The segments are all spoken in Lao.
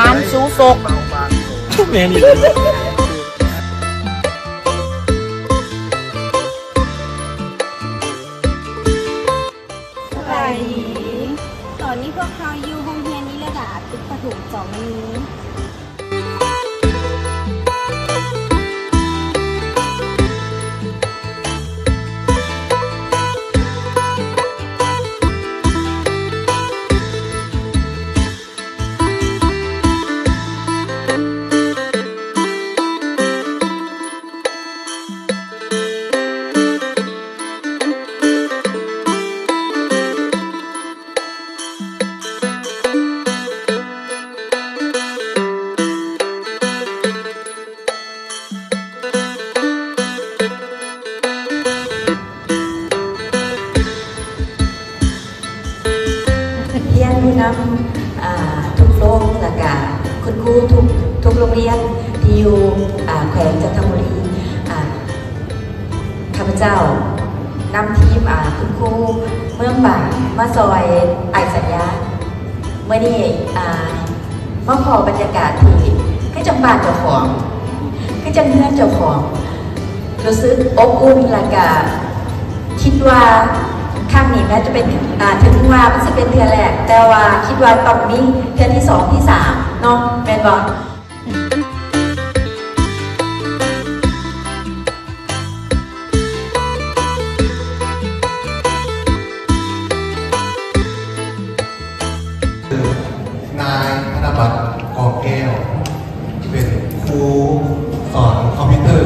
ທ່ານຊູສົກ ແມ່ນອີ່ ສະບາຍດີ ຕອນນີ້ພວກເຮົາຢູ່ໂຮງຮຽນນິລະດາ ຕຶກປະຖົມສອງ ແມ່ນບໍ່? ຮຽນນຳ ອ່າ ທຸກໂຮງ ແລະກະຄຸນຄູທຸກ ທຸກໂຮງຮຽນທີ່ຢູ່ ອ່າ ແຂວງຈັນທະບູລີ ອ່າ ຂ້າພະເຈົ້ານຳທີມ ອ່າ ຄຸນຄູເມືອງປາກມາຊ່ອຍອ້າຍສັນຍາ. ມື້ນີ້ ອ່າ ມາພໍ້ບັນຍາກາດທີ່ຄືຈັ່ງບ້ານເຈົ້າຂອງ ຄືຈັ່ງເຮືອນເຈົ້າຂອງ ຮູ້ສຶກອົບອຸ່ນ ແລະກະຄິດວ່າຄັ້ງນີ້ແມ້ຈະເປັນ ອ່າ ເຖິງວ່າມັນຊິເປັນເທື່ອແລກ ແຕ່ວ່າຄິດວ່າຕ້ອງມີເທື່ອທີສອງ ທີສາມເນາະ ແມ່ນບໍ່? ນາຍ ທະນະບັດ ກອງແກ້ວ ເປັນຄູສອນຄອມພິວເຕີ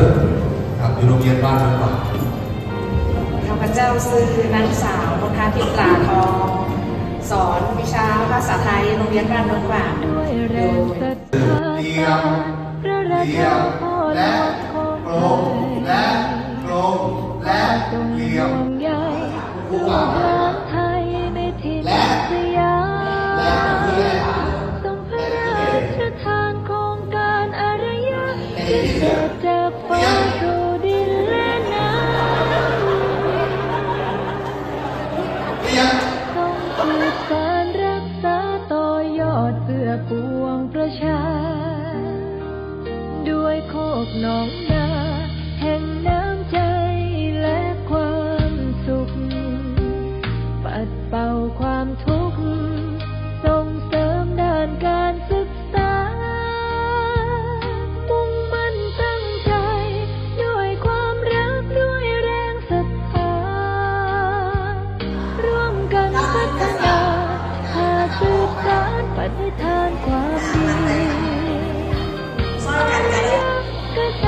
ຄັບ ຢູ່ໂຮງຮຽນບ້ານເມືອງປາກ. ຂ້າພະເຈົ້າຊື່ນາງສາວ ມົນທາທິບ ຫຼ້າທອງ ສອນວິຊາພາສາໄທ ໂຮງຮຽນບ້ານເມືອງປາກ ໂດຍ ລຽມ ລຽມ ແລະ ກົງ ແລະ ກົງ ແລະ ລຽມ ຜູ້ຟັງ ແລະ ແລະ ຜູ້ໃຫຍ່ຫຼາຍ ແລະ ຜູ້ໃຫຍ່ຫຼາຍ ລຽມ ຕ້ອງສືບສານຮັກສາຕໍ່ຍອດເພື່ອປວງປະຊາ ດ້ວຍໂຄກໜອງນາແຫ່ງນ້ຳໃຈ ແລະ ຄວາມສຸກ ປັດເປົ່າຄວາມທຸກ ສົ່ງເສີມດ້ານການສຶກສາ ມຸ່ງໝັ້ນຕັ້ງໃຈ ດ້ວຍຄວາມຮັກ ດ້ວຍແຮງສັດທາ ຮ່ວມກັນພັດທະນາ ຖ້າສືບສານປະນິທານຄວາມດີ ກະແສ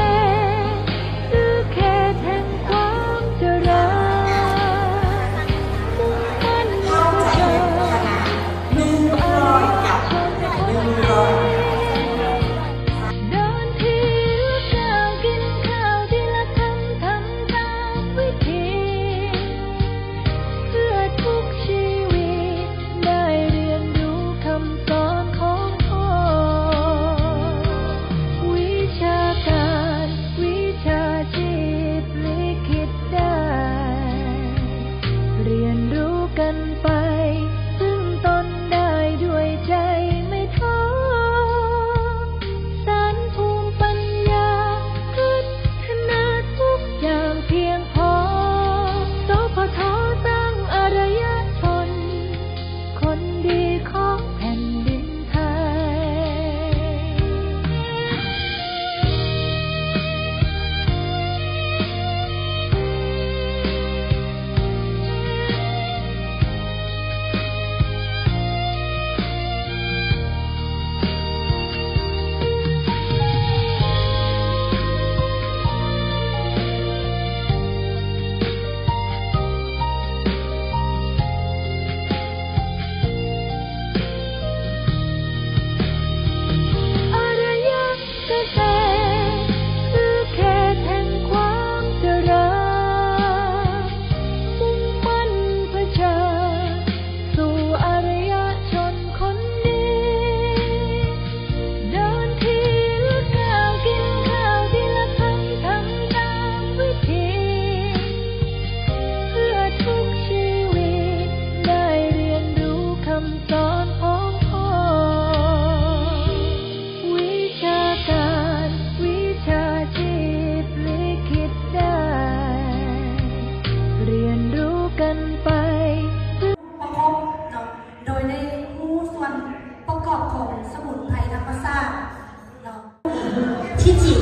ທີ່ຈິງ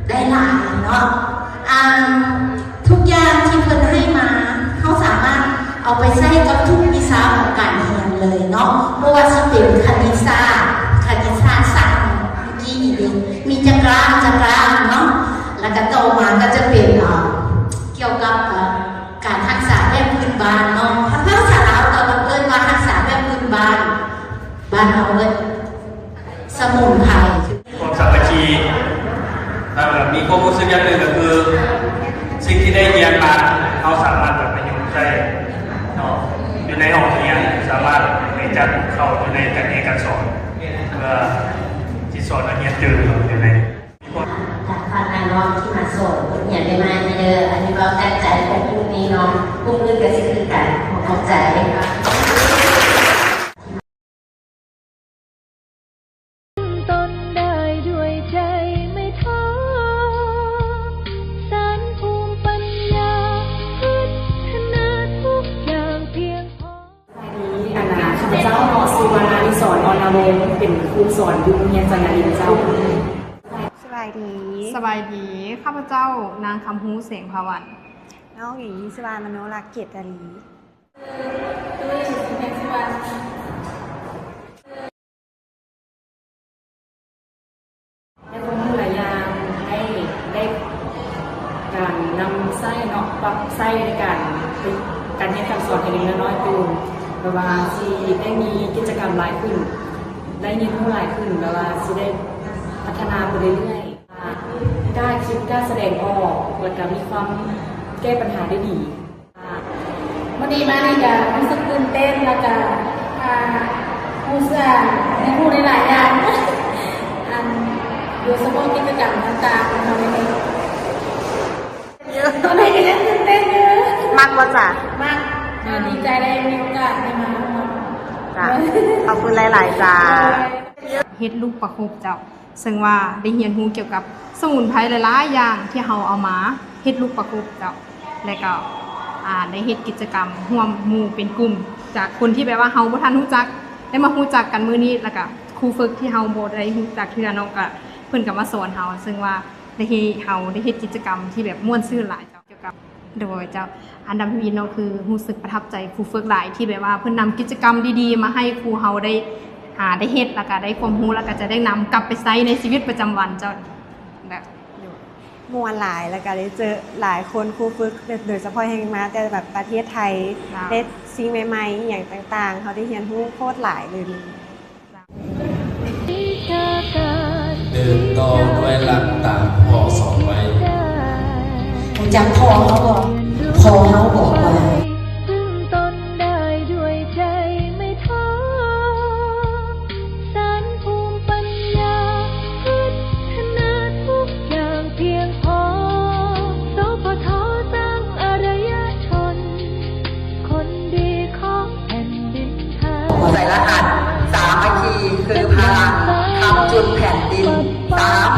ໄດ້ຫຼາຍເນາະ ອ່າ ທຸກຢ່າງທີ່ເພິ່ນໃຫ້ມາ ເຮົາສາມາດເອົາໄປໃຊ້ກັບທຸກວິຊາຂອງການຮຽນເລີຍເນາະ ບໍ່ວ່າຊິເປັນຄະນິດສາດ ຄະນິດສາດສາດ ເມື່ອກີ້ນີ້ເດ້ ມີຈັກລາງ ຈັກລາງເນາະ ແລ້ວກໍຕໍ່ມາກໍຈະເປັນ ເອີ ກ່ຽວກັບ ເອີ ການຮັກສາແບບພື້ນບ້ານເນາະ ພາສາລາວກໍເອີ້ນວ່າຮັກສາແບບພື້ນບ້ານ ບ້ານເຮົາເອີ້ນສະໝຸນໄພ. ຄວາມສາມັກຄີ ແລ້ວກໍມີຄວາມຮູ້ສຶກຢ່າງໜຶ່ງກໍຄື ສິ່ງທີ່ໄດ້ຮຽນມາ ເຮົາສາມາດນຳໄປປະຍຸກໃຊ້ເນາະ ຢູ່ໃນຫ້ອງຮຽນ ສາມາດໄປຈັດເຂົ້າຢູ່ໃນການຮຽນການສອນ ເພື່ອຊິສອນນັກຮຽນຕື່ມຢູ່ໃນ ຈາກຝັ່ງອ້າຍນ້ອງທີ່ມາສອນບົດຮຽນໃໝ່ໆນີ້ເດີ ອັນນີ້ເວົ້າຈາກໃຈຂອງກຸ່ມນີ້ເນາະ ກຸ່ມອື່ນກໍຊິຄືກັນ ຂໍຂອບໃຈ. ສະບາຍດີ ອັນນ່າ ຂ້າພະເຈົ້າເນາະ ຊື່ວ່າ ນາງ ນິສອນ ອ່ອນນາວົງ ເປັນຄູສອນຢູ່ໂຮງຮຽນຈັນນະລິນເຈົ້າ. ສະບາຍດີ ສະບາຍດີ ຂ້າພະເຈົ້າ ນາງ ຄຳຮູ້ ແສງພາວັນ. ນ້ອງເອງມີຊື່ວ່າ ມະໂນລັກ ເກດຕາລີ. ໄດ້ຄວາມຮູ້ຫຼາຍຢ່າງ ໄດ້ ໄດ້ການນຳໃຊ້ເນາະ ປັບໃຊ້ໃນການ ການຮຽນການສອນໃຫ້ເດັກນ້ອຍໂຕ ແບບວ່າຊິໄດ້ມີກິດຈະກຳຫຼາຍຂຶ້ນ ໄດ້ຮຽນຮູ້ຫຼາຍຂຶ້ນ ແບບວ່າຊິໄດ້ພັດທະນາໄປເລື້ອຍໆ ກ້າຄິດ ກ້າສະແດງອອກ ແລ້ວກະມີຄວາມແກ້ປັນຫາໄດ້ດີ. ມື້ນີ້ມານີ້ກະຮູ້ສຶກຕື່ນເຕັ້ນ ແລ້ວກະ ອ່າ ຮູ້ສຶກ ໄດ້ຮູ້ຫຼາຍໆຢ່າງ ອັນ ໂດຍສະເພາະກິດຈະກຳຕ່າງໆທີ່ເຮົາໄດ້ເຮັດ. ຕອນນີ້ກະຍັງຕື່ນເຕັ້ນຢູ່. ມັກບໍ່ຈະ? ມັກ. ອືມ ດີໃຈໄດ້ມີໂອກາດໄດ້ມາຮ່ວມ. ຈ້ະ ຂອບຄຸນຫຼາຍໆ ຈ້າ. ເຮັດລູກປະຄົບເຈົ້າ. ເຊິ່ງວ່າໄດ້ຮຽນຮູ້ກ່ຽວກັບສະໝຸນໄພຫຼາຍໆຢ່າງທີ່ເຮົາເອົາມາເຮັດລູກປະຄົບເຈົ້າ ແລະກໍ ອ່າ ໄດ້ເຮັດກິດຈະກຳຮ່ວມໝູ່ເປັນກຸ່ມ ຈາກຄົນທີ່ແບບວ່າເຮົາບໍ່ທັນຮູ້ຈັກ ໄດ້ມາຮູ້ຈັກກັນມື້ນີ້ ແລ້ວກໍຄູຝຶກທີ່ເຮົາບໍ່ໄດ້ຮູ້ຈັກເທື່ອເນາະ ກໍເພິ່ນກໍມາສອນເຮົາ ເຊິ່ງວ່າໄດ້ເຮັດ ເຮົາໄດ້ເຮັດກິດຈະກຳທີ່ແບບມ່ວນຊື່ນຫຼາຍເຈົ້າ. ກ່ຽວກັບ ໂດຍເຈົ້າ ອັນດັບທຳອິດເນາະ ຄືຮູ້ສຶກປະທັບໃຈຄູຝຶກຫຼາຍ ທີ່ແບບວ່າເພິ່ນນຳກິດຈະກຳດີໆມາໃຫ້ຄູ່ເຮົາໄດ້ ອ່າ ໄດ້ເຮັດ ແລ້ວກະໄດ້ຄວາມຮູ້ ແລ້ວກະຈະໄດ້ນຳກັບໄປໃຊ້ໃນຊີວິດປະຈຳວັນເຈົ້າ ແບບ ມ່ວນຫຼາຍ ແລ້ວກະໄດ້ເຈີຫຼາຍຄົນ ຄູຝຶກ ໂດຍສະເພາະແຮ່ງມາແຕ່ແບບປະເທດໄທ ເຈົ້າ ໄດ້ສິ່ງໃໝ່ໆ ອີ່ຫຍັງຕ່າງໆ ເຮົາໄດ້ຮຽນຮູ້ໂຄດຫຼາຍເລີຍ. ເດີນຕໍ່ດ້ວຍຫຼັກຕາມພໍ່ສອນໄວ້. ຮູ້ຈັກພໍ່ເຮົາບໍ່? ພໍ່ເຮົາບອກວ່າ ໃສ່ລະຫັດ ສາມັກຄີຄືພະລັງ ຄ້ຳຈຸນແຜ່ນດິນ. ສາມ